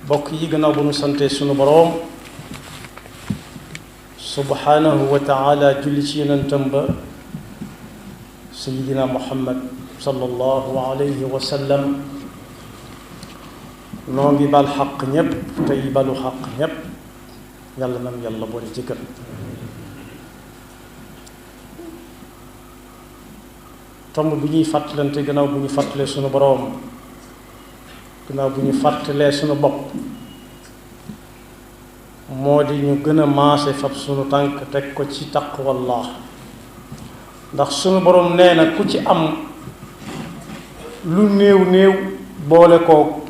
bokk yi gannaaw bu nu sante sunu boroom subhanahu wa taala julli ci yonentam ba sayidina muhammad sallallahu alayhi wa sallam noo ngi bal xaq ñépp tey balu xaq ñépp yàlla nam yàlla boole jëkkal tomb bi ñuy fàttalante gannaaw bu ñu fàttalee sunu boroom gannaaw bu ñu fàttalee sunu bopp moo di ñu gën a maase fab sunu tànk teg ko ci taqwallah ndax sunu boroom nee na ku ci am lu néew néew boole koo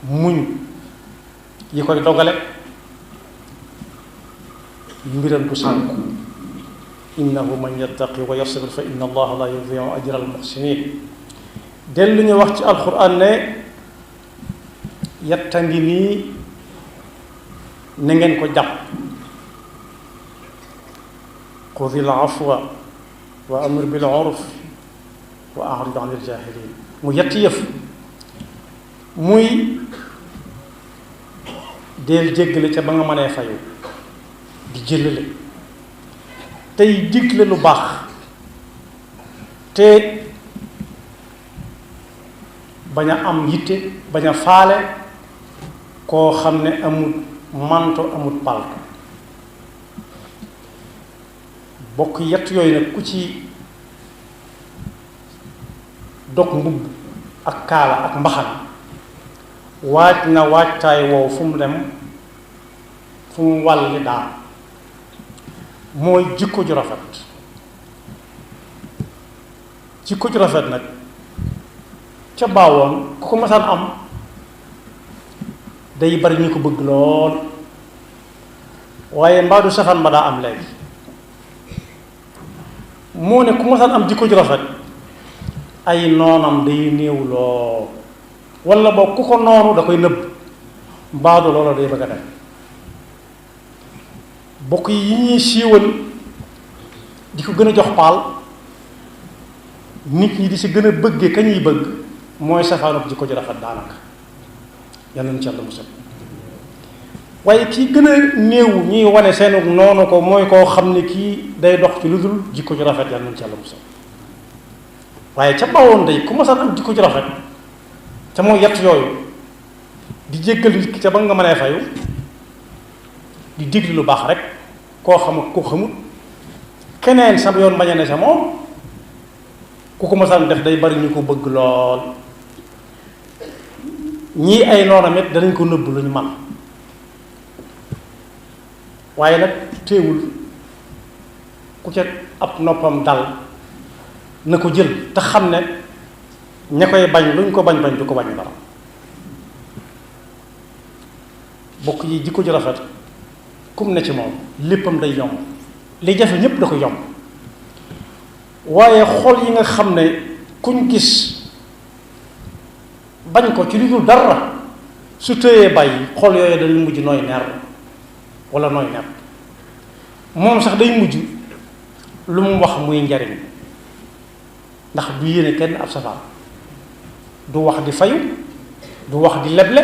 muñ yi koy dogale mbiram du sànku innahu man yattaqi wa yasbir fa inna allaha la yudiu ajra al muhsinin dellu ñu wax ci alquran ne yatta ngi nii na ngeen ko jàpp xudil afwa wa amr bil urf wa a'rid anil jahilin mu yetti yëf muy del jéggale ca ba nga mënee fayu di jëlale tey digle lu baax te bañ a am yitte bañ a faale koo xam ne amul manto amul palto bokk yett yooyu nag ku ci dog mbubb ak kaala ak mbaxana waaj na waajtaay woow fu mu dem fu mu wàlli daal mooy jikko ju rafet jikko ju rafet nag ca baawoon ku ko masaan am day bari ñu ko bëgg lool waaye mbaadu safaan ba daa am léegi moo ne ku masaan am jikko ju rafet ay noonam day néew lool walla boog ku ko noonu da koy nëbb mbaadu loola day bëgg a dem bokk yi ñuy siiwal di ko gën a jox paal nit ñi di si gën a bëggee ka ñuy bëgg mooy safaanub jikko ju rafet daanaka yàlla na ci yàlla musal waaye kii gën a néew ñuy wane seenu noonu ko mooy koo xam ne kii day dox ci lu dul jikko ju rafet yàlla na ci yàlla musal waaye ca bawoon day ku masaan am jikko ju rafet te mooy yett yooyu di jéggal nit ki ca ba nga mënee fayu di digli lu baax rek koo xamut ku xamut keneen sa yoon bañ a ne sa moom ku ko masaan def day bari ñu ko bëgg lool ñii ay noonam it danañ ko nëbb lu ñu man waaye nag téewul ku ca ab noppam dal na ko jël te xam ne ña koy bañ luñ ko bañ bañ du ko bañ dara bokk yi jikko ju rafet kum ne ci moom léppam day yomb li jafe ñépp da ko yomb waaye xol yi nga xam ne kuñ gis bañ ko ci lu dul dara su tëyee bàyyi xol yooyu dañuy mujj nooy ner wala nooy ner moom sax day mujj lu mu wax muy njariñ ndax du yéene kenn ab safaan du wax di fayu du wax di leble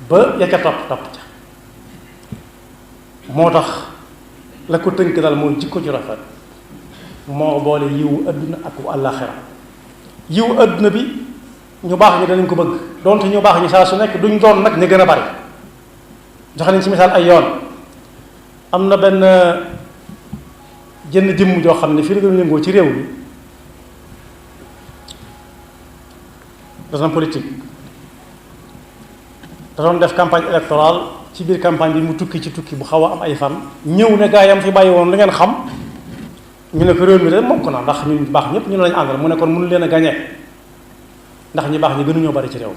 ba ya ca topp ca moo tax la ko tënk daal mooy jikko ju rafet moo boole yiwu adduna ak wu àllaaxira yiwu adduna bi ñu baax ñi danañ ko bëgg donte ñu baax ñi saa su nekk duñ doon nag ñu gën a bari joxe nañ ci misaal ay yoon am na benn jënn jëmm joo xam ne fii la doon yëngoo ci réew mi da doon politique da doon def campagne électorale ci biir campagne bi mu tukki ci tukki bu xaw a am ay fan ñëw ne gaa yam fi bàyyi woon li ngeen xam ñu ne ko réew mi de mokk na ndax ñu baax ñépp ñu ne lañu àndal mu ne kon mënu leen a gañee ndax ñi baax ñi gënuñoo bari ci réew mi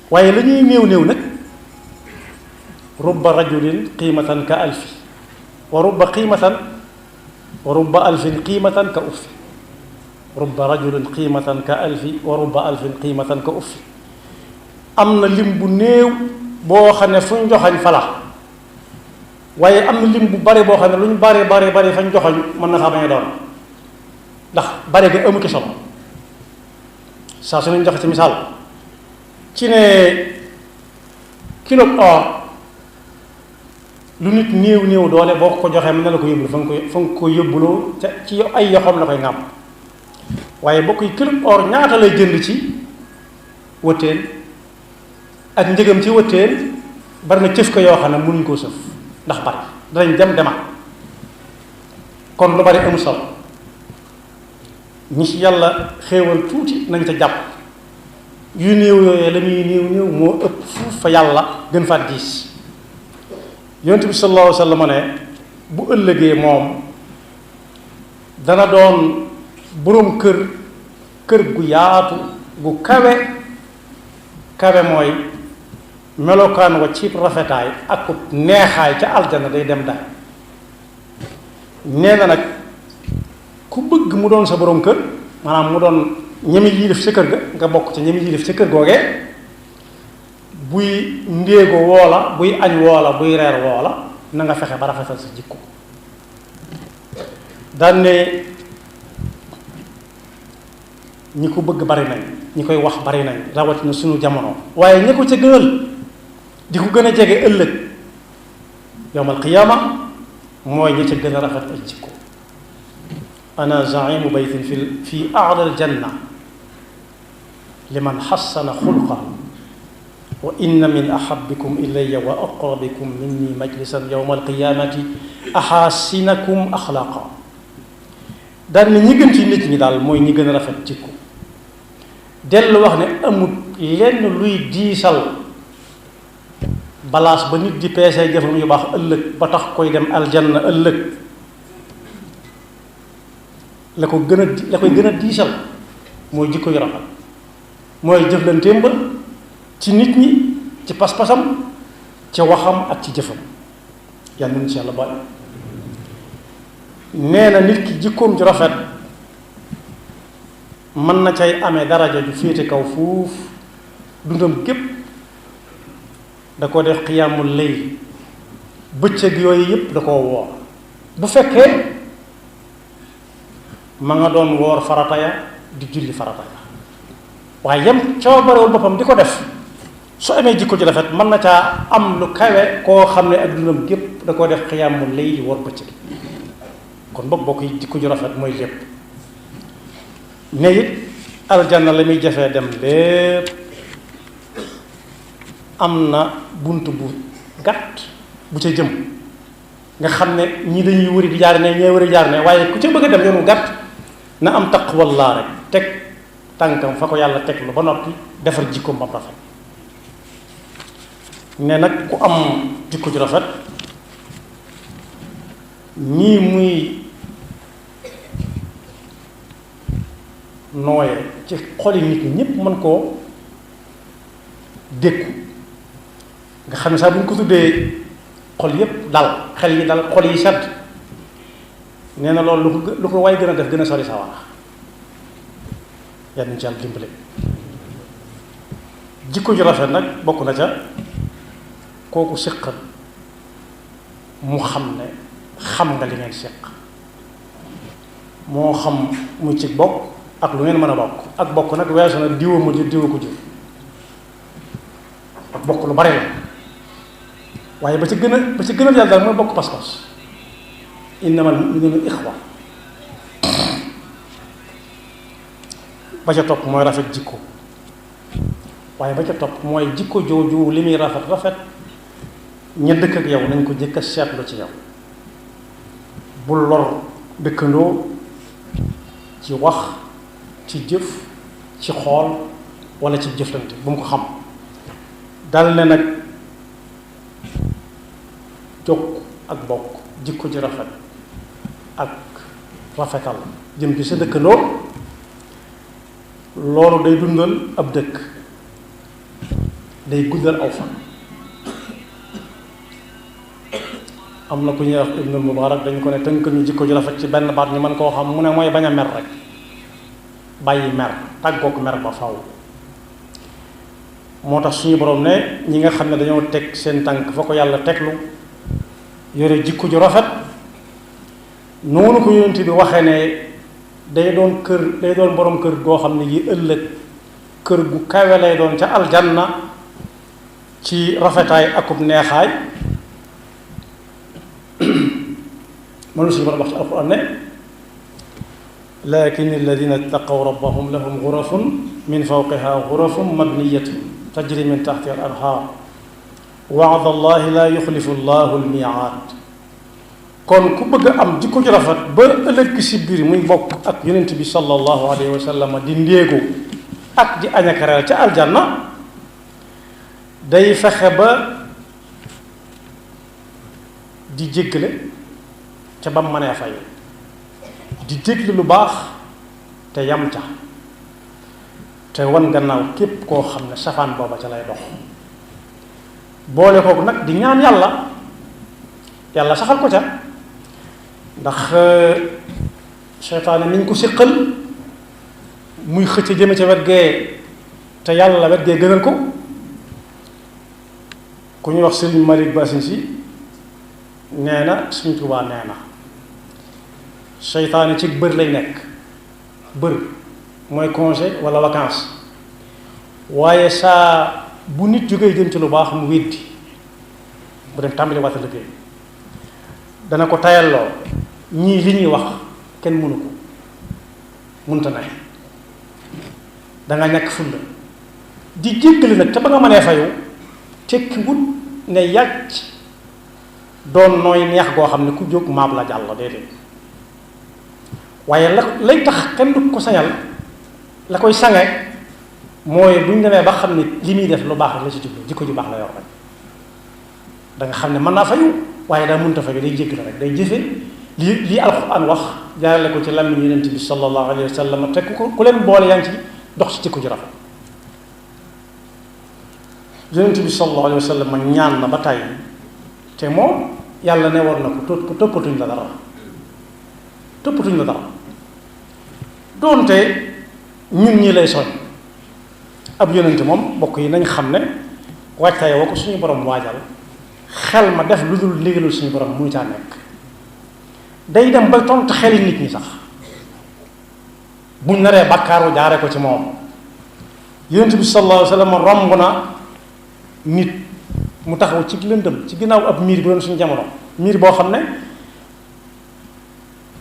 waaye la ñuy néew néew nag rubba rajulin qiimatan ka alfi wa rubba alfin qiimatan ka uffi rubba rajulin qiimatan ka alfi wa rubba alfin qiimatan ka uffi am na lim bu néew boo xam ne fu ñu joxañ fala waaye am na lim bu bari boo xam ne lu ñu bari fañ joxañ mën na faa bañ a doon ndax bari ga amu ci solo saa su ñu joxe ci misaal ci ne kilo or lu nit néew néew doole boo ko joxee mën na la ko yóbbul fa nga ko yóbbuloo ci ay yoxam la koy ŋàmp waaye bokk yi kilo or ñaata lay jënd ci wëttéen ak njëgam ci wëttéen bari na cëf ko yoo xam ne mënuñ koo sëf ndax bari danañ dem demaat kon lu bari amul solo ñi ci yàlla xéewal tuuti nañ ca jàpp yu néew yooyee la muy néew néew moo ëpp fuuf fa yàlla gën faa diis yonent bi sallallahu alayhi wa sallam ne bu ëllëgee moom dana doon boroom kër gu yaatu gu kawe mooy melokaan wa ci rafetaay ak neexaay ca aljana day dem daay nee na nag ku bëgg mu doon sa boroom kër maanaam mu doon ñemi yilif ca kër ga nga bokk ca ñemi yilif ca kër googee buy ndéego woola buy añ woola buy reer woola na nga fexe ba rafetal sa jikko daan ne ñi ko bëgg bari nañ ñi koy wax bari nañ rawatina suñu jamono waaye ñi ko ca gënal di ko gën a jege ëllëg yawmal qiyaama mooy ñi ca gën a rafet ay jikko ana zaimu baytin fi a'la aljanna liman xassana xulqahu wa inna min ahabbikum ilayya wa aqrabikum minni majlisan yawma alqiyamati axaasinakum axlaqa daal ne ñi gën ci nit ñi daal mooy ñi gën a rafet jikko dellu wax ne amul lenn luy diisal balaas ba nit di peesee jëfam yu baax ëllëg ba tax koy dem aljanna ëllëg la koy gën a diisal mooy jikko yu rafet mooy jëflanteem ba ci nit ñi ci pas-pasam ci waxam ak ci jëfam yàlla nañu ci yàlla boole nee na nit ki jikkoom ju rafet mën na cay amee daraja ju féete kaw fuuf dundam gépp da ko def xiyaamul layl bëccëg yooyu yépp da koo woor bu fekkee ma nga doon woor farata ya di julli farata ya waaye yem coobarewul boppam di ko def su amee jikko ju rafet mën na caa am lu kawe koo xam ne ak dundam gépp da koo def xiyaamul layl woor bëccëg kon bokk yi jikko ju rafet mooy lépp ne it aljanna la muy jafee dem lépp am na bunt bu gàtt bu ca jëm nga xam ne ñii dañuy wëri di jaar ne ñee wëri jaar ne waaye ku ca bëgg a dem yoonu gàtt na am taqwallaa rek teg tànkam fa ko yàlla teg lu ba noppi defar jikkoom ba rafet ne nag ku am jikko ju rafet nii muy nooye ci xoli nit ñi ñépp mën koo dékku nga xam ne sax bu ñu ko tuddee xol yépp dal xel yi dal xol yi sedd nee na loolu lu ko waay gën a def gën a sori sa wax yal nañu ci yàlla dimbale jikko ju rafet nag bokk na ca kooku séqal mu xam ne xam nga li ngeen séq moo xam mu ci bokk ak lu ngeen mën a bokk ak bokk nag weesu na diwa ma jur diwa ko jur ak bokk lu bare la waaye ba ci gën a yàlla daal mooy bokk pas-pas innamal mu'minuuna ixwa ba ca topp mooy rafet jikko waaye ba ca topp mooy jikko jooju li muy rafet ña dëkk ak yow nañ ko jëkk a seetlu ci yow bul lor dëkkandoo ci wax ci jëf ci xool wala ci jëflante bu mu ko xam dal ne nag jokk ak bokk jikko ji rafet ak rafetal jëm ci sa dëkkandoo loolu day dundal ab dëkk day guddal aw fan am na ku ñuy wax Ibnu Mubaarak dañ ko ne tënk ñu jikko ji rafet ci benn baat ñu mën koo xam mu ne mooy bañ a mer rek bàyyi mer tàggook mer ba faw moo tax suñu borom ne ñi nga xam ne dañoo teg seen tànk fa ko yàlla teglu yore jikko ju rafet noonu ko yonent bi waxee ne day doon borom kër goo xam ne yi ëllëg kër gu kawe lay doon ca aljanna ci rafetaay akub neexaay mënu suñu borom wax ci alquran ne lakin alladina ittaqaw rabbahum lahum ghurafun min fawqiha ghurafun mabniyatun tajri min tahtiha al anhar wa'da allahi la yuxlifu allahu al mi'ad. kon ku bëgg a am jikko ju rafet ba ëllëg si biir muy bokk ak yonent bi sallallahu alayhi wa sallam di ndéegu ak di añakareel ca aljanna day fexe ba di jéggale ca bam mënee fay di jégle lu baax te yam ca te wan gannaaw képp koo xam ne safaan booba ca lay dox boole kooku nag di ñaan yàlla saxal ko ca ndax seytaane niñ ko siqal muy xëcc jëme ca wet gee te yàlla wet gee gënal ko ku ñuy wax Sëriñ Malick Basin si nee na Sëriñ Tuubaa nee na seytaane ci bër lay nekk bër mooy congé wala vacances waaye saa bu nit jógee jëm ci lu baax mu weddi bu dem tàmbali waata liggéey dana ko tayalloo ñii li ñuy wax kenn mënu ko mënta ne danga ñàkk fulla di jéggale nag te ba nga mënee fayu tekki wut ne yàcc doon nooy neex goo xam ne ku jóg maab la jàll déedéet waaye lay tax kenn du ko sañal la koy sange mooy bu ñu demee ba xam ne li muy def lu baax rek la ci jublu jikko ju baax la yor rek da nga xam ne mën naa fayu waaye daa mënta fayu day jéggale rek day jëfe lii alxuraan wax jaarale ko ci làmmiñ yonent bi sallallahu alayhi wa sallam te ku leen boole yaa ngi ci dox ci jikko ju rafet yonent bi sallallahu alayhi wa sallam ñaan na ba tàyyi te moom yàlla ne war na ko toppatuñ la dara doonte ñun ñi lay soñ ab yonent moom mbokk yi nañ xam ne waajtaay woo ko suñu borom waajal xel ma def lu dul ndigalul suñu borom muy caa nekk day dem ba tontu xeli nit ñi sax buñ naree bakkaaru jaare ko ci moom yonent bi sallallahu alayhi wa sallam romb na nit mu taxaw ci lëndëm ci ginnaaw ab miir bi doon suñu jamono miir boo xam ne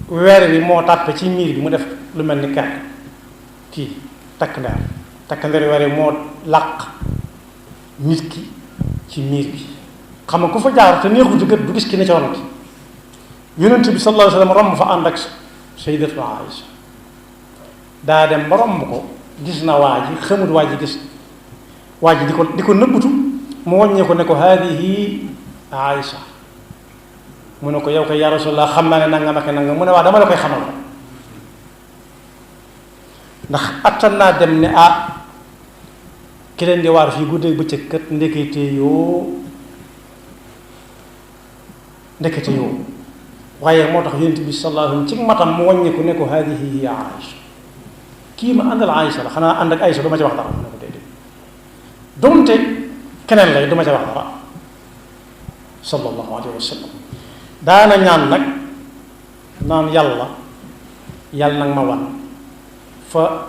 weer bi moo tàppe ci miir bi mu def lu mel ni kàr kii takk ndeer weer bi moo làq nit ki ci miir bi xam nga ku fa jaar te neexu ci gët du gis ki ne ci ron ki yonent bi sallallahu alayhi wa sallam romb fa ànd ak sayyidatu Aïcha daa dem ba romb ko gis na waa ji xamut waa ji gis waa ji di ko nëbbutu mu wàññee ko ne ko haadihi Aïcha mu ne ko yow ko yaa Rasulullah xam naa ne nangam ak nangam mu ne waa dama la koy xamal ndax attan naa dem ne ki leen di waar fii guddeeg bëccëg kat ndekete yoo waaye moo tax yonent bi sallallahu alayhi wa sallam ci matam mu wàññee ko ne ko haadihi hiya Aïcha kii ma àndal Aïcha la xanaa ànd ak Aïcha du ma ci wax dara mu ne ko déedéet donte keneen lay du ma ci wax dara sallallahu alayhi wa sallam daana ñaan nag naan yàlla nag ma wan fa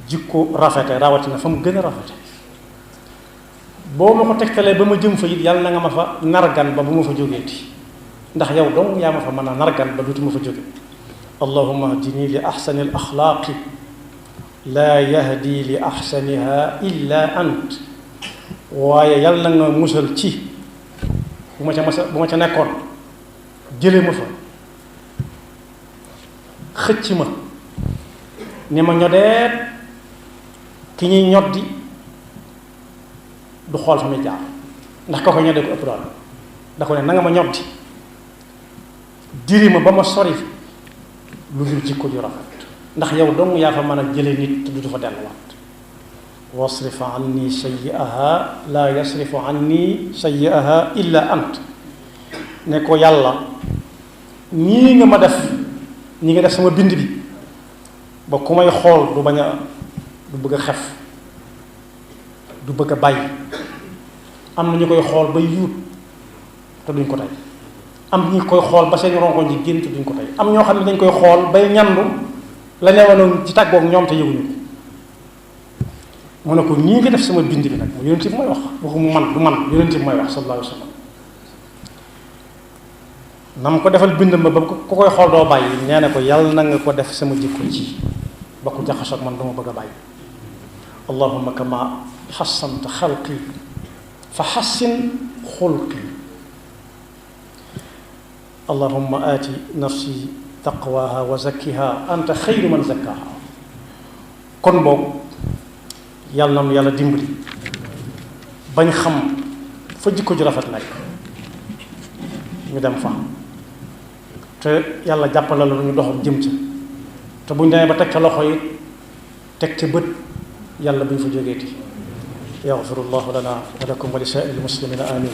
jikko rafete rawatina fa mu gën a rafete boo ma ko tegtalee ba ma jëm fa it yàlla na nga ma fa nargan ba bu ma fa jógeeti ndax yow dong yaa ma fa mën a nargan ba duuti ma fa jóge allahumma hdini li ahsani al axlaaqi laa yahdi li ahsaniha illa ant waaye yàlla na nga musal ci bu ma ca nekkoon jële ma fa xëcc ma ni ma ñodeet ki ñuy ñoddi du xool fa muy jaar ndax ko ñodde ko ëpp doon da ko ne na nga ma ñoddi diri ma ba ma sori lu dul jikko ju rafet ndax yow dong yaa fa mën a jële nit te du fa delluwaat wasrif anni sayyi'aha la yasrifu anni sayyi'aha illa ant ne ko yàlla nii nga ma def ñi nga def sama bind bi ba ku may xool du bëgg a xef du bëgg a bàyyi am na ñu koy xool ba yuut te duñ ko tey am ñu koy xool ba seen rongoñ ji génn te duñ ko tey am ñoo xam ne dañ koy xool bay ñandu la newanoon ci tàggoog ñoom te yëguñu ko mu ne ko nii nga def sama bind bi nag mu yonent bi mooy wax waxumu man du man yonent bi mooy wax sallallahu alayhi wa sallam nam ko defal bind ma ba ku koy xool doo bàyyi nee na ko yàlla na nga ko def sama jikko ji ba ku jaxasoog man dama bëgg a bàyyi allahumma kama xassanta xalqi fa xassin xulqi allahumma aati nafsi taqwaha wa zakkiha anta xayru man zakkaha kon boobu yàlla na nu yàlla dimbali bañ xam fa jikko ju rafet nekk ñu dem fa te yàlla jàppale la ñu doxam jëm ca te buñ demee ba teg ca loxo yi teg ca bët yàlla buñ fa jógeeti yaxfirullahu lana wa lakum wa li saa'iril muslimina amin